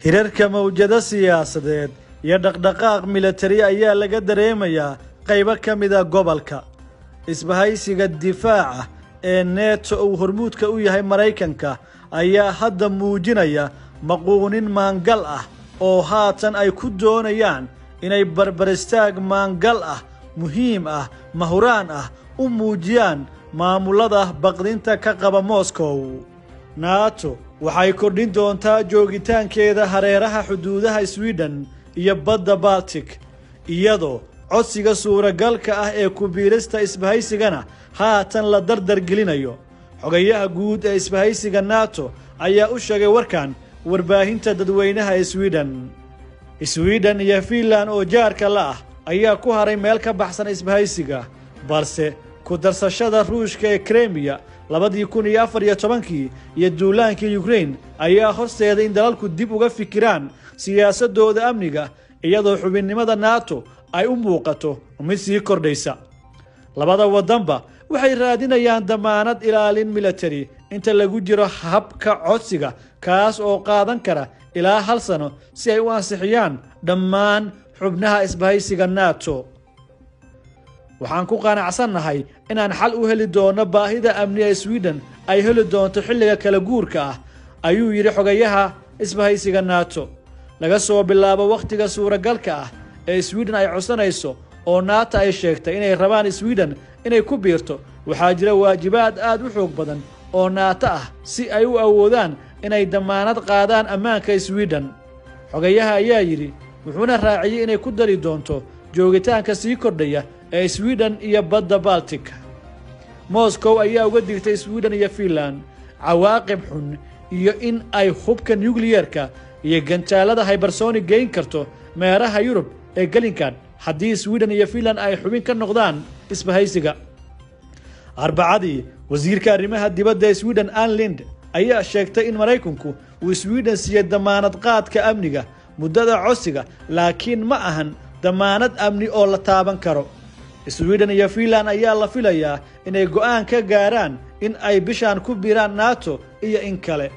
Hirarka mawjado siyaasadeed iyo dhaqdhaqaaq militari ayaa laga dareemayaa qaybo ka mida gobolka. Isbahaysiga difaaca ee NATO uu hormuudka u yahay Maraykanka ayaa hadda muujinaya maquunin maangal ah oo haatan ay ku doonayaan inay barbar istaag maangal ah, muhiim ah, mahuraan ah u muujiyaan maamulada baqdinta ka qaba Moscow. NATO waxay kordhin doontaa joogitaankeeda hareeraha xuduudaha Sweden iyo badda Baltic, iyadoo codsiga suuragalka ah ee ku biirista isbahaysigana haatan la dardar gelinayo. Xogayaha guud ee isbahaysiga NATO ayaa u sheegay warkan warbaahinta dadweynaha ee Sweden. Sweden iyo Finland oo jaarka la ah ayaa ku haray meel ka baxsan isbahaysiga, balse ku darsashada Ruushka ee Crimea 2014-kii iyo duulaankii Ukraine ayaa horseeday in dalalku dib uga fikiraan siyaasadooda amniga, iyadoo xubinnimada NATO ay u muuqato mid sii kordhaysa. Labada waddanba waxay raadinayaan damaanad ilaalin military inta lagu jiro habka codsiga, kaas oo qaadan kara ilaa 1 sano si ay u ansixiyaan dhammaan xubnaha isbahaysiga NATO. Waxaan ku qanacsannahay inaan xal u heli doono baahida amni ee Sweden ay heli doonto xilliga kala guurka ah, ayuu yidhi xogayaha isbahaysiga NATO. Laga soo bilaabo wakhtiga suuragalka ah ee Sweden ay codsanayso oo NATO ay sheegtay inay rabaan Sweden inay ku biirto, waxaa jira waajibaad aad u xoog badan oo NATO ah si ay u awoodaan inay damaanad qaadaan ammaanka Sweden, xogayaha ayaa yidhi, wuxuuna raaciyey inay ku dari doonto joogitaanka sii kordhaya ee Sweden iyo badda Baltic. Moscow ayaa uga digtay Sweden iyo Finland cawaaqib xun iyo in ay hubka nuclearka iyo gantaalada hypersonic geyn karto meeraha Yurub ee gelinkan haddii Sweden iyo Finland ay xubin ka noqdaan isbahaysiga. Arbacadii, wasiirka arrimaha dibadda ee Sweden Ann Linde ayaa sheegtay in Maraykanku uu Sweden siiyey damaanad qaadka amniga muddada codsiga, laakiin ma ahan damaanad amni oo la taaban karo. Sweden iyo Finland ayaa la filayaa inay go'aan ka gaaraan in ay bishaan ku biiraan NATO iyo in kale.